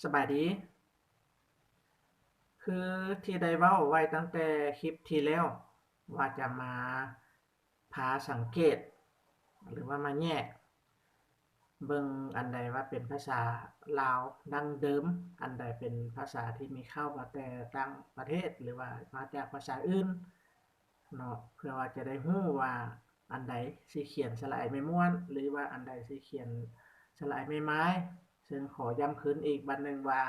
ສະບາຍດີ. ຄືທີ່ໄດ້ເວົ້າໄວ້ຕັ້ງແຕ່ຄລິບທີ່ແລ້ວ ວ່າຈະມາພາສັງເກດ ຫຼືວ່າມາແຍກເບິ່ງ ອັນໃດວ່າເປັນພາສາລາວດັ້ງເດີມ, ອັນໃດເປັນພາສາທີ່ມີເຂົ້າມາແຕ່ຕ່າງປະເທດ ຫຼືວ່າມາຈາກພາສາອື່ນເນາະ, ເພື່ອວ່າຈະໄດ້ຮູ້ວ່າ ອັນໃດຊິຂຽນສະຫຼະໄອໄມ້ມ້ວນ ຫຼືວ່າອັນໃດຊິຂຽນສະຫຼະໄອໄມ້ໝາຍ. ເຊິ່ງຂໍຢ້ຳຄືນອີກບາດໜຶ່ງວ່າ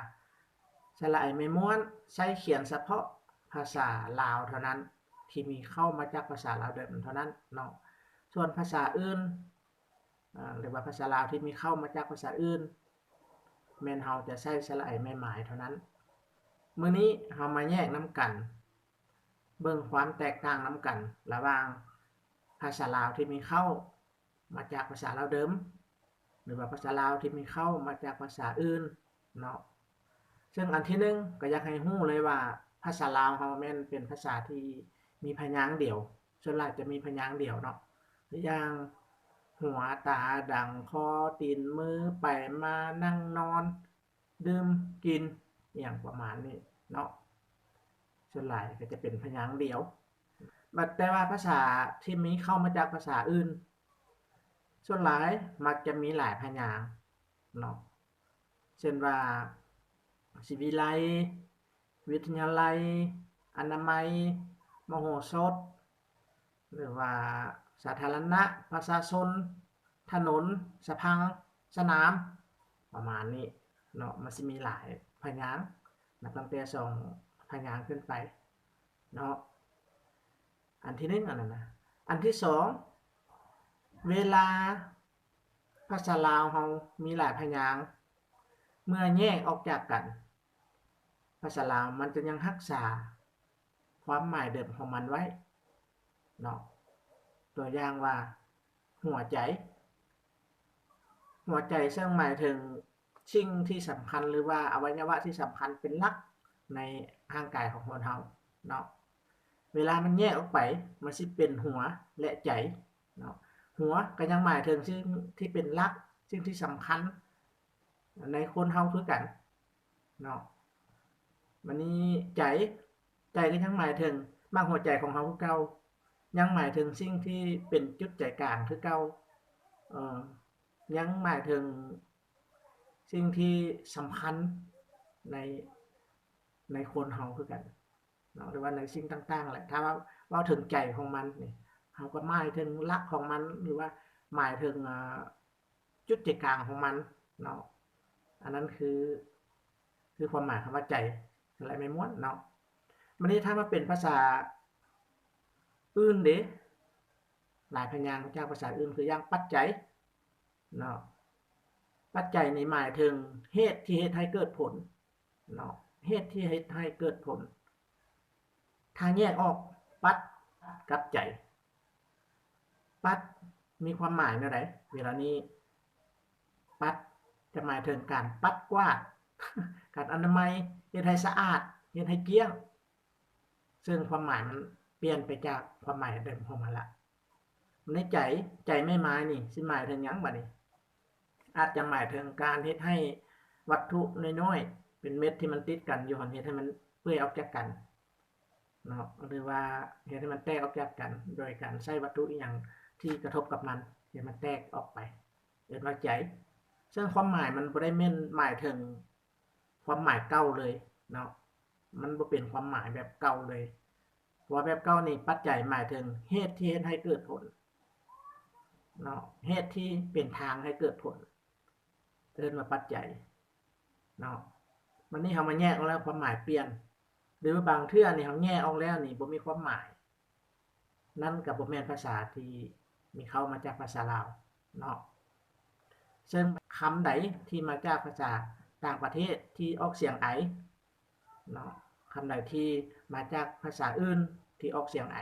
ສະຫຼະໄອໄມ້ມ້ວນໃຊ້ຂຽນສະເພາະພາສາລາວເທົ່ານັ້ນ ທີ່ມີເຂົ້າມາຈາກພາສາລາວເດີມເທົ່ານັ້ນເນາະ. ສ່ວນພາສາອື່ນ ອາ ຫຼືວ່າພາສາລາວທີ່ມີເຂົ້າມາຈາກພາສາອື່ນ ແມ່ນເຮົາຈະໃຊ້ສະຫຼະໄອໄມ້ໝາຍເທົ່ານັ້ນ. ມື້ນີ້ເຮົາມາແຍກນຳກັນ ເບິ່ງຄວາມແຕກຕ່າງນຳກັນ ລະຫວ່າງພາສາລາວທີ່ມີເຂົ້າມາຈາກພາສາລາວເດີມ ຫຼືວ່າພາສາລາວທີ່ມີເຂົ້າມາຈາກພາສາອື່ນເນາະ. ເຊິ່ງອັນທີໜຶ່ງ ກໍຢາກໃຫ້ຮູ້ເລີຍວ່າ ພາສາລາວເຮົາແມ່ນເປັນພາສາທີ່ມີພະຍາງດຽວ, ສ່ວນຫຼາຍຈະມີພະຍາງດຽວເນາະ, ຢ່າງ ຫົວ ຕາ ດັງ ຄໍ ຕີນ ມື ໄປ ມາ ນັ່ງ ນອນ ດື່ມ ກິນ ອີ່ຫຍັງປະມານນີ້ເນາະ, ສ່ວນຫຼາຍກໍຈະເປັນພະຍາງດຽວ. ບັດແຕ່ວ່າພາສາທີ່ມີເຂົ້າມາຈາກພາສາອື່ນ ສ່ວນຫຼາຍມັກຈະມີຫຼາຍພະຍາງເນາະ, ເຊັ່ນວ່າ ສີວິໄລ, ວິທະຍາໄລ, ອະນາໄມ, ມະໂຫສົດ ຫຼືວ່າສາທາລະນະ, ປະຊາຊົນ, ຖະໜົນ, ສະພັງ, ສະໜາມ ປະມານນີ້ເນາະ. ມັນຊິມີຫຼາຍພະຍາງ ນັບຕັ້ງແຕ່ສອງພະຍາງຂຶ້ນໄປເນາະ. ອັນທີໜຶ່ງອັນນັ້ນນະ. ອັນທີສອງ ເວລາພາສາລາວເຮົາມີຫຼາຍພະຍາງ ເມື່ອແຍກອອກຈາກກັນ ພາສາລາວມັນຈະຍັງຮັກສາຄວາມໝາຍເດີມຂອງມັນໄວ້ເນາະ. ຕົວຢ່າງວ່າ ຫົວໃຈ, ຫົວໃຈເຊິ່ງໝາຍເຖິງສິ່ງທີ່ສຳຄັນ ຫຼືວ່າອະໄວຍະວະທີ່ສຳຄັນເປັນຫຼັກໃນຮ່າງກາຍຂອງຄົນເຮົາເນາະ. ເວລາມັນແຍກອອກໄປ ມັນຊິເປັນຫົວ ແລະ ໃຈເນາະ. ຫົວກໍຍັງໝາຍເຖິງສິ່ງທີ່ເປັນຫຼັກ, ສິ່ງທີ່ສຳຄັນໃນຄົນເຮົາຄືກັນເນາະ. ບາດນີ້ໃຈ, ໃຈກໍຍັງໝາຍເຖິງໝາກຫົວໃຈຂອງເຮົາຄືເກົ່າ, ຍັງໝາຍເຖິງສິ່ງທີ່ເປັນຈຸດໃຈກາງຄືເກົ່າ, ເອີ ຍັງໝາຍເຖິງສິ່ງທີ່ສຳຄັນໃນ ໃນຄົນເຮົາຄືກັນເນາະ ຫຼືວ່າໃນສິ່ງຕ່າງໆແຫຼະ. ຖ້າວ່າເວົ້າເຖິງໃຈຂອງມັນນີ້ ເຮົາກໍໝາຍເຖິງຫຼັກຂອງມັນ ຫຼືວ່າໝາຍເຖິງ ເອີ ຈຸດໃຈກາງຂອງມັນເນາະ. ອັນນັ້ນຄື ຄືຄວາມໝາຍຄຳວ່າໃຈ ສະຫຼະໄມ້ມ້ວນເນາະ. ບາດນີ້ຖ້າມາເປັນພາສາອື່ນເດ ຫຼາຍພະຍາງຈາກພາສາອື່ນ ຄືຢ່າງປັດໄຈເນາະ. ປັດໄຈນີ້ໝາຍເຖິງເຫດທີ່ເຮັດໃຫ້ເກີດຜົນເນາະ, ເຫດທີ່ເຮັດໃຫ້ເກີດຜົນ. ຖ້າແຍກອອກປັດກັບໃຈ, ປັດມີຄວາມໝາຍແນວໃດ? ເວລານີ້ປັດຈະໝາຍເຖິງການປັດກວາດ, ການອະນາໄມ, ເຮັດໃຫ້ສະອາດ, ເຮັດໃຫ້ກ້ຽງ, ເຊິ່ງຄວາມໝາຍມັນປ່ຽນໄປຈາກຄວາມໝາຍເດີມຂອງມັນລະ. ໃນໃຈ, ໃຈໄມ້ໝາຍນີ້ຊິໝາຍເຖິງຫຍັງບາດນີ້? ອາດຈະໝາຍເຖິງການເຮັດໃຫ້ວັດຖຸນ້ອຍໆ ເປັນເມັດທີ່ມັນຕິດກັນຢູ່ຫັ້ນ ເຮັດໃຫ້ມັນເປື່ອຍອອກຈາກກັນເນາະ ຫຼືວ່າເຮັດໃຫ້ມັນແຕກອອກຈາກກັນ ໂດຍການໃຊ້ວັດຖຸອີ່ຫຍັງທີ່ກະທົບກັບມັນ ເຮັດໃຫ້ມັນແຕກອອກໄປ ເອີ້ນວ່າໃຈ. ເຊິ່ງຄວາມໝາຍມັນບໍ່ໄດ້ແມ່ນໝາຍເຖິງຄວາມໝາຍເກົ່າເລີຍເນາະ, ມັນບໍ່ເປັນຄວາມໝາຍແບບເກົ່າເລີຍ. ເພາະວ່າແບບເກົ່ານີ້ ປັດໄຈໝາຍເຖິງເຫດທີ່ເຮັດໃຫ້ເກີດຜົນເນາະ, ເຫດທີ່ເປັນທາງໃຫ້ເກີດຜົນ ເອີ້ນວ່າປັດໄຈເນາະ. ບາດນີ້ເຮົາມາແຍກອອກແລ້ວ ຄວາມໝາຍປ່ຽນ ຫຼືວ່າບາງເທື່ອນີ້ເຮົາແຍກອອກແລ້ວນີ້ບໍ່ມີຄວາມໝາຍ, ນັ້ນກໍບໍ່ແມ່ນພາສາທີ່ມີເຂົ້າມາຈາກພາສາລາວເນາະ. ເຊິ່ງຄຳໃດທີ່ມາຈາກພາສາຕ່າງປະເທດທີ່ອອກສຽງໄອ ເນາະ, ຄຳໃດທີ່ມາຈາກພາສາອື່ນທີ່ອອກສຽງໄອ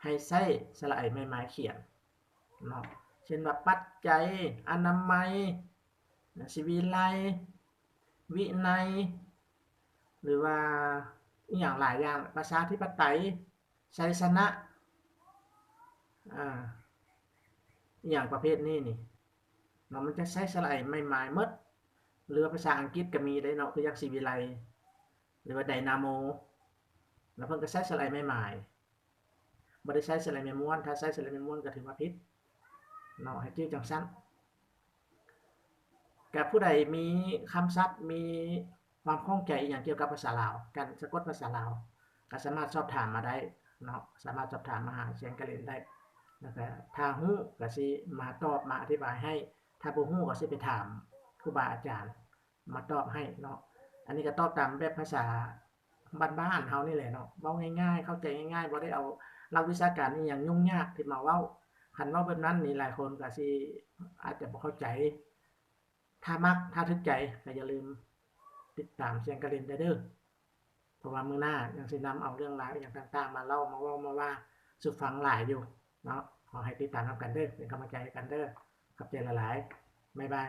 ໃຫ້ໃຊ້ສະຫຼະໄອໄມ້ມາຍຂຽນເນາະ, ເຊັ່ນວ່າ ປັດໄຈ, ອະນາໄມ, ສີວິໄລ, ວິໄນ ຫຼືວ່າອີ່ຫຍັງຫຼາຍຢ່າງ, ປະຊາທິປະໄຕ, ໄຊຊະນະ ອາ ອີ່ຫຍັງປະເພດນີ້ນີ້ເນາະ, ມັນຈະໃຊ້ສະຫຼະໄອໄມ້ມາຍໝົດ. ຫຼືວ່າພາສາອັງກິດກໍມີເດ້ເນາະ ຄືຢ່າງສີວິໄລ ຫຼືວ່າໄດນາໂມ ແລ້ວເພິ່ນກໍໃຊ້ສະໄລໄມ້ໝາຍ ບໍ່ໄດ້ໃຊ້ສະໄລໄມ້ມ້ວນ ຖ້າໃຊ້ສະໄລໄມ້ມ້ວນກໍຖືວ່າຜິດເນາະ ໃຫ້ຈື່ຈັ່ງຊັ້ນ. ກະຜູ້ໃດມີຄຳສັບ ມີຄວາມຂ້ອງໃຈອີ່ຫຍັງກ່ຽວກັບພາສາລາວ ການສະກົດພາສາລາວ ກໍສາມາດສອບຖາມມາໄດ້ເນາະ ສາມາດສອບຖາມມາຫາແຊງກະເລັນໄດ້ ແລ້ວກະຖ້າຮູ້ກໍຊິມາຕອບ ມາອະທິບາຍໃຫ້ ຖ້າບໍ່ຮູ້ກໍຊິໄປຖາມຄູບາອາຈານ ມາຕອບໃຫ້ເນາະ. ອັນນີ້ກໍຕອບຕາມແບບພາສາບ້ານໆເຮົານີ້ແຫຼະເນາະ ເວົ້າງ່າຍໆ ເຂົ້າໃຈງ່າຍໆ ບໍ່ໄດ້ເອົາຫຼັກວິຊາການອີ່ຫຍັງຫຍຸ້ງຍາກທີ່ມາເວົ້າ. ຄັນເວົ້າແບບນັ້ນນີ້ ຫຼາຍຄົນກໍຊິອາດຈະບໍ່ເຂົ້າໃຈ. ຖ້າມັກ ຖ້າຖືກໃຈ ກໍຢ່າລືມຕິດຕາມແຊງກະເລັນໄດ້ເດີ້ ເພາະວ່າມື້ໜ້າຍັງຊິນຳເອົາເລື່ອງລາວອີ່ຫຍັງຕ່າງໆ ມາເລົ່າ ມາເວົ້າ ມາວ່າສູ່ຟັງຫຼາຍຢູ່ເນາະ. ຂໍໃຫ້ຕິດຕາມນຳກັນເດີ້ ເປັນກຳລັງໃຈໃຫ້ກັນເດີ້. ຂອບໃຈຫຼາຍໆ ບາຍບາຍ.